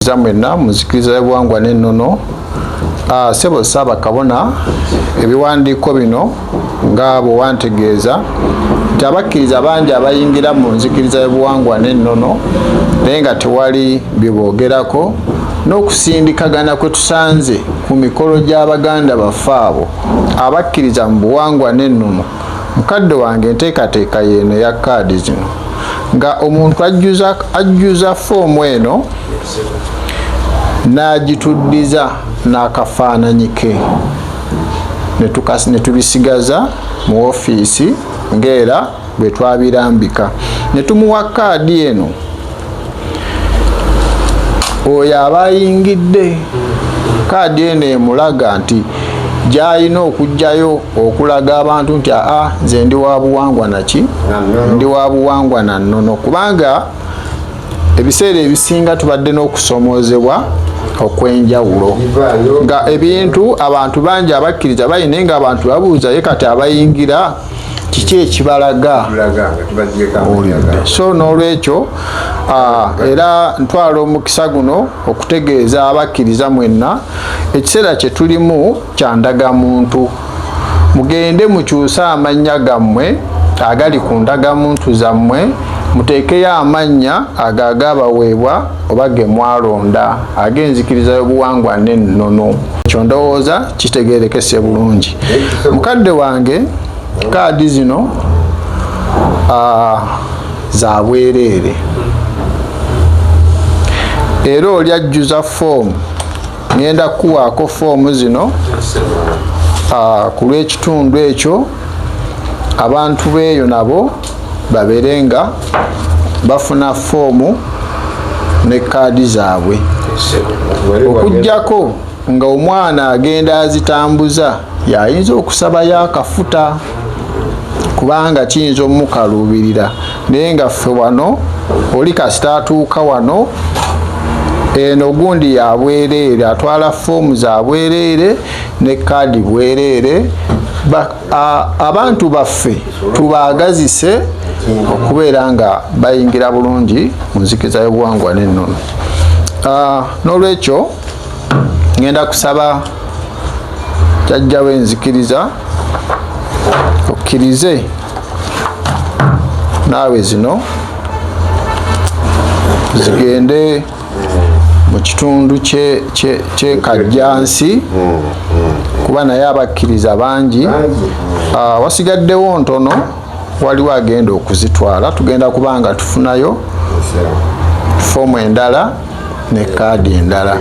abakkiriza mwenna mu nzikiriza y'obuwangwa n'ennono. Ssebo Ssaabakabona, ebiwandiiko bino nga bwe wantegeeza nti abakkiriza bangi abayingira mu nzikiriza y'obuwangwa n'ennono naye nga tewali bye boogerako, n'okusindikagana kwe tusanze ku mikolo gy'abaganda baffe abo abakkiriza mu buwangwa n'ennono. Mukadde wange, enteekateeka yeeno eya kaadi zino, nga omuntu ajjuza foomu eno n'agituddiza n'akafaananyi ke, ne tubisigaza mu ofiisi ng'era bwe twabirambika, ne tumuwa kaadi eno. Oyo aba ayingidde, kaadi eno emulaga nti gy'alina okugjayo okulaga abantu nti, "Aa, nze ndi wa buwangwa naki, ndi wa buwangwa na nnono," kubanga ebiseera ebisinga tubadde n'okusomoozebwa okw'enjawulo nga ebintu abantu bangi abakkiriza balina, nga abantu babuuza, ye kati abayingira kiki ekibalaga? So n'olwekyo era ntwala omukisa guno okutegeeza abakkiriza mwenna, ekiseera kye tulimu kya ndagamuntu. Mugende mukyuse amannya gammwe agali ku ndagamuntu zammwe, muteekeyo amannya ago agabaweebwa oba ge mwalonda ag'enzikiriza y'obuwangwa n'ennono. Ekyo ndowooza kitegeerekese bulungi. Mukadde wange, kaadi zino za bwereere, era oli ajjuza foomu, ngenda kukuwaako foomu zino ku lw'ekitundu ekyo, abantu beeyo nabo babeere nga bafuna foomu ne kaadi zaabwe, okugjako nga omwana agenda azitambuza yayinza okusabayo akafuta, kubanga kiyinza omukaluubirira. Naye nga ffe wano, oli kasita atuuka wano, eno gundi ya bwereere, atwala foomu za bwereere ne kaadi bwereere. Abantu baffe tubaagazise okubeera nga bayingira bulungi mu nzikiriza y'obuwangwa n'ennono. N'olwekyo ngenda kusaba jjajja w'enzikiriza okkirize naawe zino zigende mu kitundu kyekajjansi, kuba naye abakkiriza bangi. Wasigaddewo ntono, waliwo agenda okuzitwala. Tugenda kubanga tufunayo foomu endala ne kaadi endala.